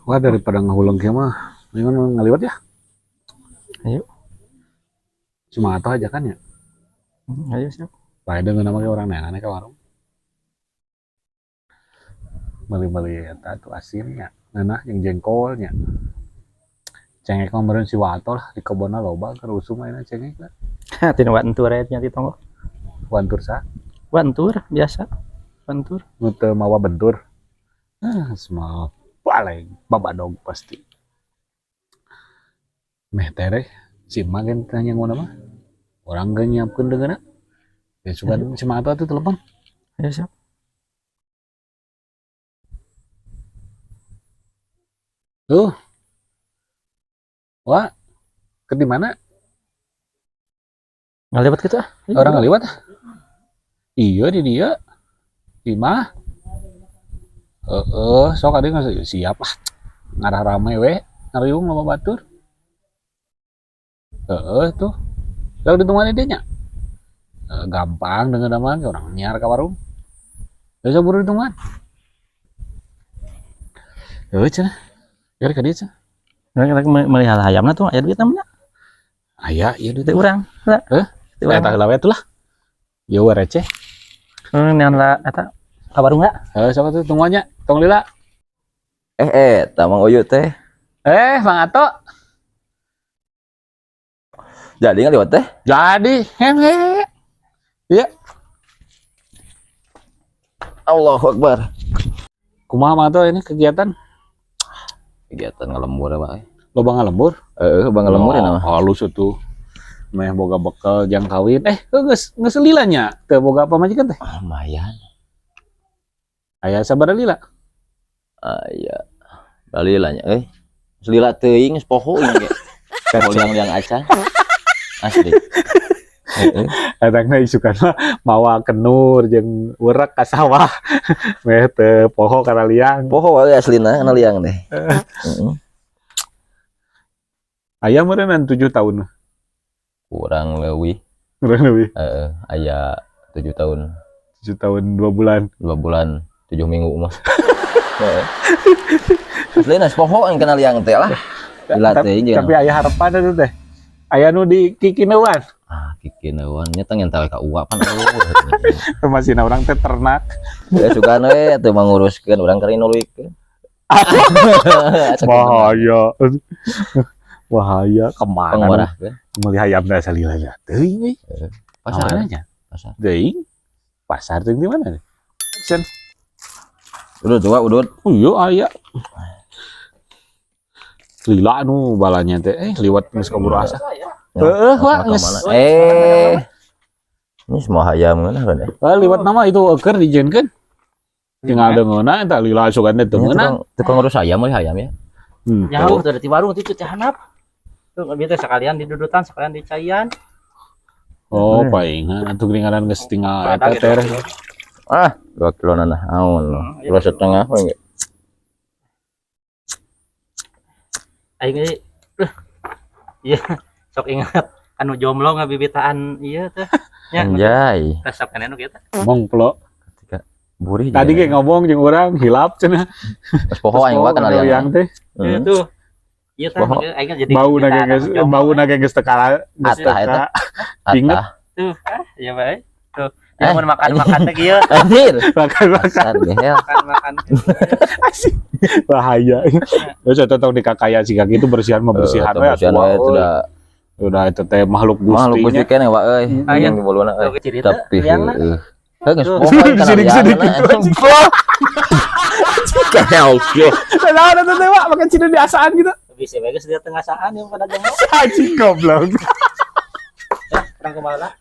Wah, daripada ngahuleng kieu mah, mendingan ngaliwet ya. Ayo. Cuma atau aja kan ya. Ayo siap. Bae dengan nama urang neangan ka warung. Meuli-meuli eta tuh asinnya. Ngeunah jeung jengkolnya. Cengek mah meureun si Wato lah di kebonna loba keur usum ayeuna cengek lah. Tina wantur aya nya di tonggoh. Wantur sa Wantur biasa. Wantur. Nu teu mawa bentur. Ah, semua paling babadog pasti. Meh tereh si emak gen tanya ngomong mah. Urang ge nyiapkeun deungeunna. Ya sugan si Mak atuh telepon. Ayo siap. Tuh. Wah, ke di mana? Ngaliwet gitu ah. Urang ngaliwet? Iya di dia. Di mah. Heeh, sok ade nggak siap ah. Ngarah rame we, ngariung loba batur. Heeh tuh. Sok ditungguan dia nya. Gampang dengan nama urang nyiar ka warung. Ya sok buru ditungguan. Heuh cenah. Biar ka dieu cenah. Nah, kita melihat hayamna tuh aya duit namanya. Aya ieu duit Teu urang. Heuh? Teu urang. Eta heula we tuh lah. Ieu we receh. Nean lah eta ka warung lah. Heuh sok atuh tungguan nya. Tong lila. Eh, Mang Uyu teh. Eh, Mang Ato. Jadi ngaliwet teh? Jadi, hehe. Iya. Allahu Akbar. Kumaha Mang Ato ini kegiatan? Kegiatan ngalembur apa? Loba ngalembur? Heeh, loba ngalembur ya nama. Halus itu. Meh boga bekal jang kawin. Eh, geus geus lila nya. Teu boga pamajikan teh. Ah, lumayan. Aya sabaraha lila? Aya. Balila nya euy. Geus lila teuing geus poho ieu ge. Poho liang-liang acan. Asli. Heeh. Eta ge isukan mah mawa kenur jeung urek ka sawah. Meh teu poho kana liang. Poho we aslina kana liang teh. Heeh. Aya meureunnan 7 tahun. Kurang leuwih. Kurang leuwih. Heeh, aya 7 tahun. 7 tahun 2 bulan. 2 bulan 7 minggu mah. Heeh. Aslina poho yang kana liang teh lah. Lila teuing jeung. Tapi aya harapan atuh teh. Aya nu di kikineuan. Ah, kikineuan nya teh ngental ka uak pan eueuh. Masih urang teh ternak. Ya sugan we teu manguruskeun urang keur nuluykeun. Bahaya. Bahaya kemana? Pangwarahkeun. Meuli hayam da salila teuing euy. Pasar. Nya? Pasar. Teuing. Pasar teuing di mana? Action. Udut coba udut. Oh iya aya. Lila nu balanya teh liwat geus kaburu asa. Heeh, wah geus. Ini semua hayam ngeunah kan eh. Liwat nama itu keur dijieunkeun. Tinggal deungeunna eta lila sugan teh teu meunang. Tukang ngurus ayam meuli hayam ya. Jauh tuh dari warung itu teh hanap. Tuh bieu teh sekalian didudutan, sekalian dicaian. Oh, paingan atuh geuningan geus tinggal eta teh. Ah, 2 kilo nanah naon. Kilo setengah we ge. Aing ge iya, sok ingat anu jomblo ngabibitaan ieu teh. Nya. Anjay. Resep kan anu kieu teh. Mongplo. Ketika burih tadi ge ngomong jeung urang hilap cenah. Geus poho aing wae kana liang teh. Ieu tuh. Ieu teh aing jadi bau na geus bau na geus teu kala geus teu ka. Inget tuh. Ah, iya bae. Tuh. Ya mun makan-makan teh kieu. Anjir. Makan-makan. Makan-makan. Bahaya. Terus eta tong dikakaya siga kitu bersihan mah bersihan we. Bersihan we udah. Udah eta teh makhluk gusti. Makhluk gusti keneh wa euy. Yang bolona euy. Tapi heeh. Heuh geus poho sidik-sidik gitu anjing. Kehel sih. Nah, eta teh Wak makan cina di asaan gitu. Bisa bae geus di tengah saan yang pada jomblo. Anjing goblok. Ya, urang kumaha lah.